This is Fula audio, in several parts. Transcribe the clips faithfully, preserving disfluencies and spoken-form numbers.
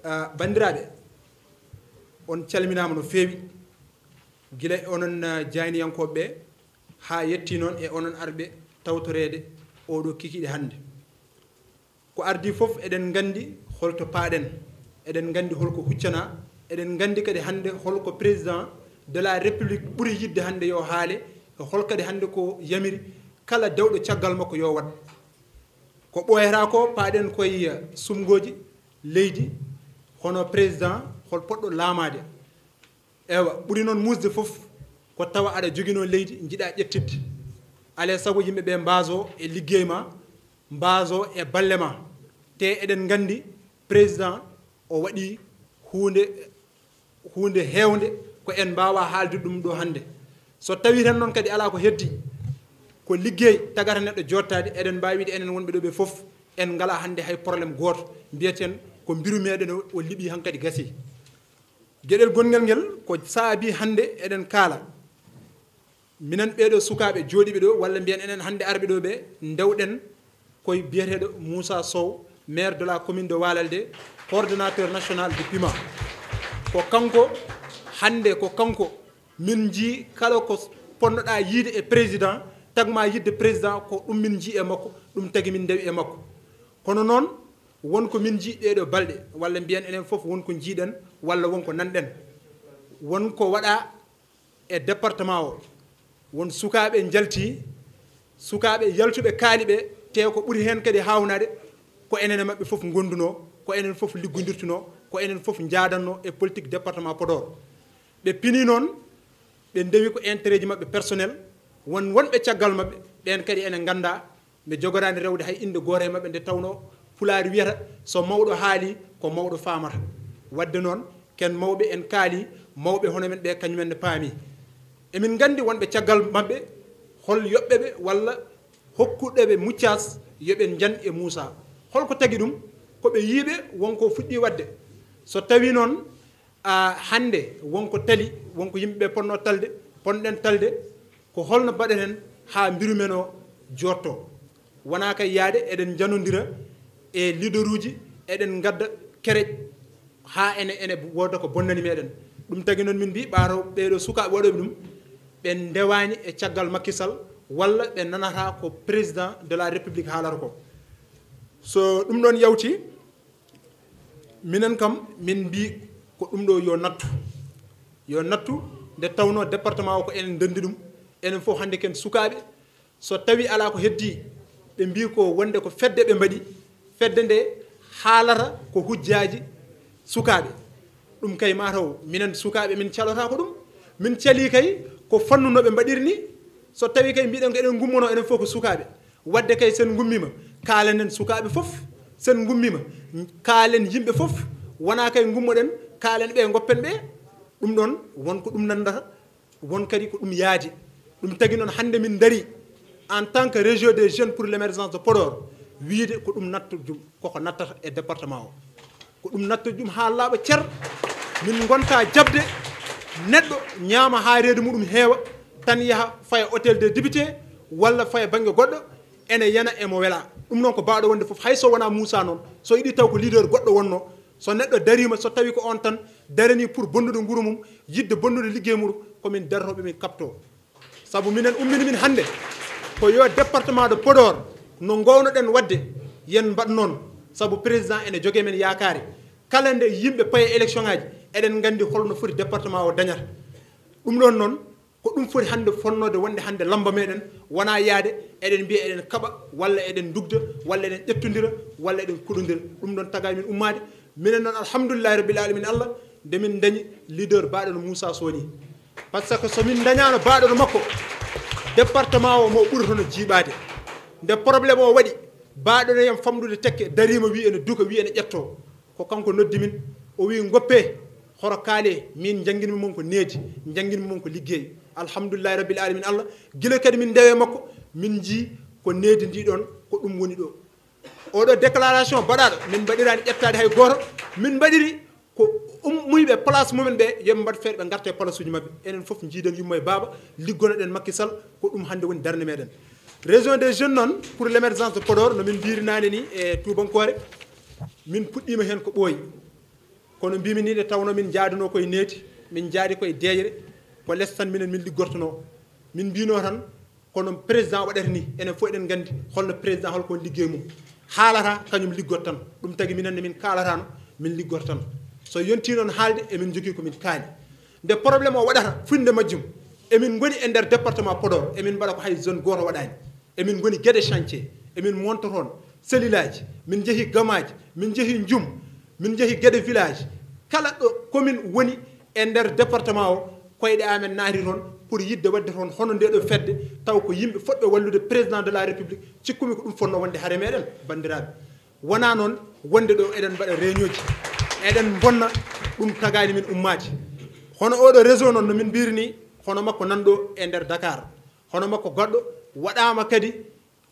Ah, banndiraaɓe, on calminaama no feewi, gila e onon, ah, jayniyankooɓe ɓe, haa yetti noon e onon arɓe tawtoreede oɗo kikiiɗe hannde. Ko ardii fof, eɗen nganndi holto paaɗen, eɗen nganndi holko huccana, eɗen nganndi kadi hannde holko président de la république ɓuri yiɗde hannde yo haale, e hol kadi hannde ko yamiri kala dewɗo caggal makko yo waɗ. Ko ɓooyata ko, paaɗen koye sumngooji leydi, hono président hol poɗɗo laamaade. Ewa, ɓuri noon muusde fof ko tawa aɗa joginoo leydi, njiɗaa ƴettitde. Alaa e sago yimɓe ɓe mbaaso e liggey ma, mbaaso e balle ma. Te eɗen nganndi président o waɗi huunde, huunde heewnde ko en mbaawaa haalde ɗum ɗo hannde. So tawii tan noon kadi alaa ko heddi, ko liggey tagata neɗɗo jooɗtaade, eɗen mbaawi wiide enen wonɓe ɗo ɓe fof, en ngalaa hannde hay problème gooto. Mbiyeten ko mbiru meɗen o, o liɓi hankadi gasii. Geɗel gonngel ngel ko saabii hannde eɗen kaala. Minen ɓeeɗo sukaaɓe jooɗiiɓe ɗo, walla mbiyen enen hannde arɓe ɗo ɓe, ndewɗen koye biyeteeɗo Moussa Sow, maire de la commune de Walalde, coordonnateur national du pima. Ko kanko, hannde ko kanko min njii kala ko ponnoɗaa yiide e président, tagma yiɗde président, ko ɗum min njii e makko, ɗum tagi min ndewi e makko. Kono noon, won ko min njii ɗeeɗo balɗe, walla mbiyen enen fof won ko njiiɗen, walla won ko nanɗen. Won ko waɗaa e département o. Won sukaaɓe njalti, sukaaɓe yaltuɓe kaali ɓe, te ko ɓuri heen kadi haawnaade, ko enen e maɓɓe fof ngondunoo, ko enen fof liggondirtunoo, ko enen fof njaadanno e politique département Podor. Ɓe pini noon, ɓe ndewi ko intérêt ji maɓɓe personnel, won wonɓe caggal maɓɓe, ɓeen kadi ene ngannda, mi jogoraani rewde hay innde gooto e maɓɓe, nde tawnoo Pulaar wiyata, so mawɗo haali, ko mawɗo faamata. Waɗde noon, ken mawɓe en kaali, mawɓe hono men ɓe, kañum en ne paami. Emin nganndi wonɓe caggal maɓɓe, hol yoɓɓe ɓe walla hokkuɓe ɓe muccaas yo ɓe njan e Muusaa. Hol ko tagi ɗum? Ko ɓe yiiɓe won ko fuɗɗii waɗde. So tawii noon, a, hannde won ko tali, won ko yimɓe ɓe ponnoo talde, ponɗen talde, ko holno mbaɗeten haa mbiru men o jooɗtoo? Wonaa kay yahde eɗen njanondira e leaderuuji, eɗen ngadda kereƴ haa ene, ene wooda ko bonnani meɗen. Ɗum tagi noon min mbii, ɓaato ɓeeɗo sukaaɓe waɗooɓe ɗum, ɓe ndewaani e caggal Macky Sall, walla ɓe nanataa ko président de la République haalata ko. So ɗum ɗoon yawti, minen kam min mbii ko ɗum ɗo yo nattu. Yo nattu, nde tawnoo département o ko enen ndenndi ɗum, enen fof hannde ken sukaaɓe. So tawii alaa ko heddii, ɓe mbii ko wonde ko fedde ɓe mbaɗi, fedde nde haalata ko hujjaaji sukaaɓe. Ɗum kay mataw minen sukaaɓe min calotaako ɗum. Min calii kay ko fannu no ɓe mbaɗiri ni. So tawii kay mbiɗen ko eɗen ngummonoo enen fof ko sukaaɓe, waɗde kay sen ngummiima, kaalanen sukaaɓe fof, sen ngummiima, kaalen yimɓe fof, wonaa kay ngummoɗen, kaalen ɓe, ngoppen ɓe. Ɗum ɗoon won ko ɗum nanndata, won kadi ko ɗum yaadi. Ɗum tagi noon hannde min ndarii en tant que réseau des jeunes pour l'émergence de Podor, wiide ko ɗum nattu jum, koko nattata e département o. Ko ɗum nattu jum haa laaɓa cer, min ngonta jaɓde neɗɗo ñaama haa reedu muɗum heewa, tan yaha faya hôtel des députés, walla faya bannge goɗɗo, ene yana emo wela. Ɗum noon ko baawɗo wonde fof, hay so wonaa Muusaa noon, so yiɗi taw ko leader goɗɗo wonnoo, so neɗɗo dariima, so tawii ko oon tan daranii pour bonnude nguru mum, yiɗde bonnude liggey mum, ko min darotooɓe min kaɓtoo. Sabu minen ummini min hannde ko yo département de Podor, no ngownoɗen waɗde, yen mbaɗ noon, sabu président ene jogii men yaakaare. Kala nde yimɓe payi élection ngaji, eɗen nganndi holno foti département o dañata. Ɗum ɗoon noon, ko ɗum foti hannde fonnoode wonde hannde lamba meɗen, wonaa yahde eɗen mbiya eɗen kaɓa, walla eɗen ndugda, walla eɗen ƴettondira, walla eɗen kuɗondira. Ɗum ɗoon tagaani min ummaade. Minen noon, alhamdulillahi rabbil alamin, Allah, nde min ndañi leader baɗɗo no Muusaa Sow ni. Par ce que so min ndañaano baɗɗo no makko, département o mo ɓuri hono jiiɓaade. Nde problème o waɗi, baɗɗo no yam famɗude tekke, dariima, wi ene duka, wi ene ƴettoo. Ko kanko noddi min, o wi, "Ngoppe, horo kaale, min njannginmi mon ko needi, njannginmi mon ko liggey." Alhamdulillahi rabbil alamin, Allah, gila kadi min ndewe makko, min njii ko needi ndi ɗoon, ko ɗum woni ɗo. Oɗo déclaration baɗaɗo, min mbaɗirani ƴettaade hay gooto, min mbaɗiri ko ummuyɓe place mumen ɓe, yoɓe mbaɗ feere ɓe ngarta e place uji maɓɓe. Enen fof njiiden yumma e baaba, liggonoɗen Macky Sall, ko ɗum hannde woni darnde meɗen. Réseau des jeunes noon pour l'émergence de Podor, no min mbirinaani ni e tubankore, min puɗɗiima heen ko ɓooyi. Kono mbimi ni, nde tawno min njaadunoo koye needi, min njaadi koye deeƴre, ko les tan minen min liggortonoo. Min mbinoo tan, kono président waɗata ni, enen fof eɗen nganndi holno président, holko woni liggey mum. Haalata, kañum liggota tan. Ɗum tagi minen ne min kaalataano, min liggota tan. So yontii noon haalde, emin njogii ko min kaali. Nde problème o waɗata, fuɗnde majjum, emin ngoni e nder département Podor, emin mbaɗa ko hay zone gooto waɗaani. Emin ngoni Guédé chantier, emin monta toon selilaaji, min njehi Gamaaji, min njehi Njum, min njehi Guédé village. Kala ɗo commune woni e nder département o, koyɗe amen naati toon pour yiɗde waɗde toon hono nde ɗo fedde, taw ko yimɓe fotɓe wallude président de la République, cikkumi ko ɗum fotnoo wonde hare meɗen, banndiraaɓe. Wonaa noon wonde ɗo eɗen mbaɗa réunion ji, eɗen mbonna, ɗum tagaani min ummaade. Hono oɗo réseau noon, no min mbiri ni, hono makko nan ɗo e nder Dakar, hono makko goɗɗo waɗaama kadi,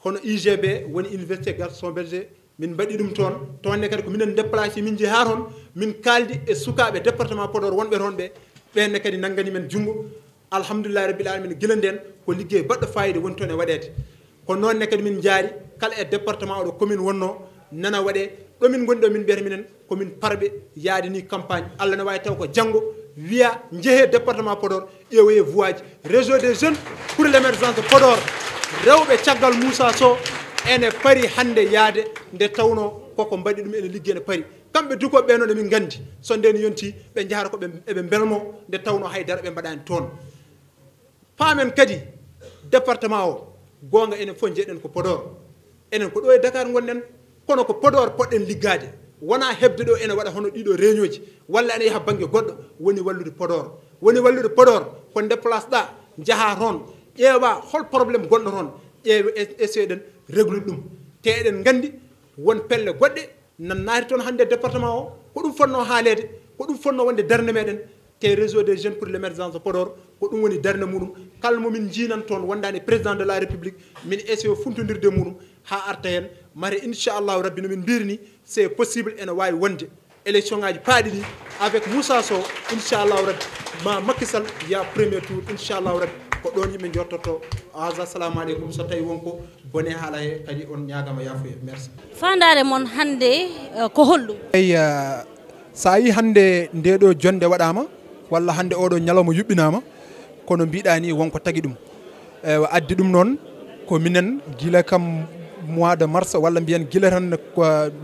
hono U G B, woni Université Gaston Berger, min mbaɗi ɗum toon. Toon ne kadi ko minen déplacé, min njehi haa toon, min kaaldi e sukaaɓe département Podor wonɓe toon ɓe, ɓeen ne kadi nanngani men junngo. Alhamdulillahi rabbil alamina, gila ndeen ko liggey baɗɗo fayida woni toon e waɗeede. Ko noon ne kadi min njaari kala e département oɗo commune wonnoo nana waɗee. Ɗo min ngoni ɗo, min mbiyata minen ko min parɓe yaade ni campagne. Allah ne waawi taw ko janngo wiya njehee département Podor, ƴeewoyee voies. Réseau des jeunes pour l'émergence de Podor, rewɓe caggal Moussa Sow, ene pari hannde yaade, nde tawnoo koko mbaɗi ɗum ene liggi ene pari. Kamɓe dukooɓe ɓe noon emin nganndi so ndeen yontii ɓe njahata ko ɓe, eɓe mbelmoo, nde tawnoo hay dara ɓe mbaɗaani toon. Paamen kadi département o, goonga enen fof njeɗen ko Podor. Enen ko ɗo e Dakar ngonɗen, kono ko Podor poɗɗen liggaade. Wonaa heɓde ɗo ene waɗa hono ɗiɗo réunion ji, walla ene yaha bannge goɗɗo, woni wallude Podor. Woni wallude Podor ko déplace-ɗaa, njahaa toon, ƴeewaa hol problème gonɗo toon, ƴeewe es-, essayer ɗen réglude ɗum. Te eɗen nganndi won pelle goɗɗe nan naati toon hannde département o, ko ɗum fotnoo haaleede, ko ɗum fotnoo wonde darnde meɗen. Te réseau des jeunes pour l'émergence de Podor, ko ɗum woni darnde muɗum. Kala mo min njiinan toon wondaani président de la République, min essayer funtondirde muɗum haa arta heen. Mate inchallahu rabbi, no min mbiri ni, c'est possible, ene waawi wonde élection ngaji paaɗi ɗi avec Moussa Sow, inchallahu rabbi, ma Macky Sall ya premier tour, inchallahu rabbi. Ko ɗoon yimɓe njortotoo. Haza, assalamu aleykum. So tawi wonko bone haala he kadi, on ñaagama yaafuya. Merci. Faandaare mon hannde, eh, ko holɗum? Eyi, eh, so a yii hannde nde ɗo jonnde waɗaama, walla hannde oɗo ñalawma yuɓɓinaama, kono mbiɗa ni wonko tagi ɗum. Ewa, addi ɗum noon ko minen gila kam mois de mars, walla mbiyen gila tan ko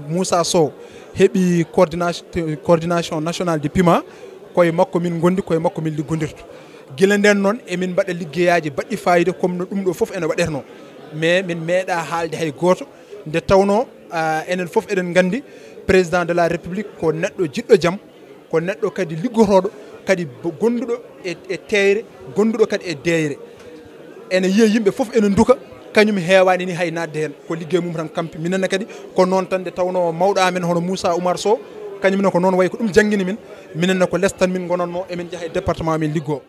Moussa Sow heɓi coordination, coordination nationale de pima, koye makko min ngondi, koye makko min liggondirta. Gila nden noon emin mbaɗa liggeyaaji baɗɗi fayida comme no ɗum ɗo fof ene waɗetnoo. Mais min meeɗa haalde hay gooto, nde tawnoo, ah, enen fof eɗen nganndi président de la République ko neɗɗo jiɗɗo jam, ko neɗɗo kadi liggotooɗo, kadi bo-, gonduɗo e, e teeyre, gonduɗo kadi e deeyre. Ene yiya yimɓe fof ene nduka, kañum heewaani ni hay naatde heen. Ko liggey mum tan kampi. Minen ne kadi ko noon tan, nde tawnoo mawɗo amen hono Moussa Oumar Sow, kañum ne ko noon wayi ko ɗum janngini min. Minen ne ko les tan min ngonatnoo, emin njaha e département, min liggoo.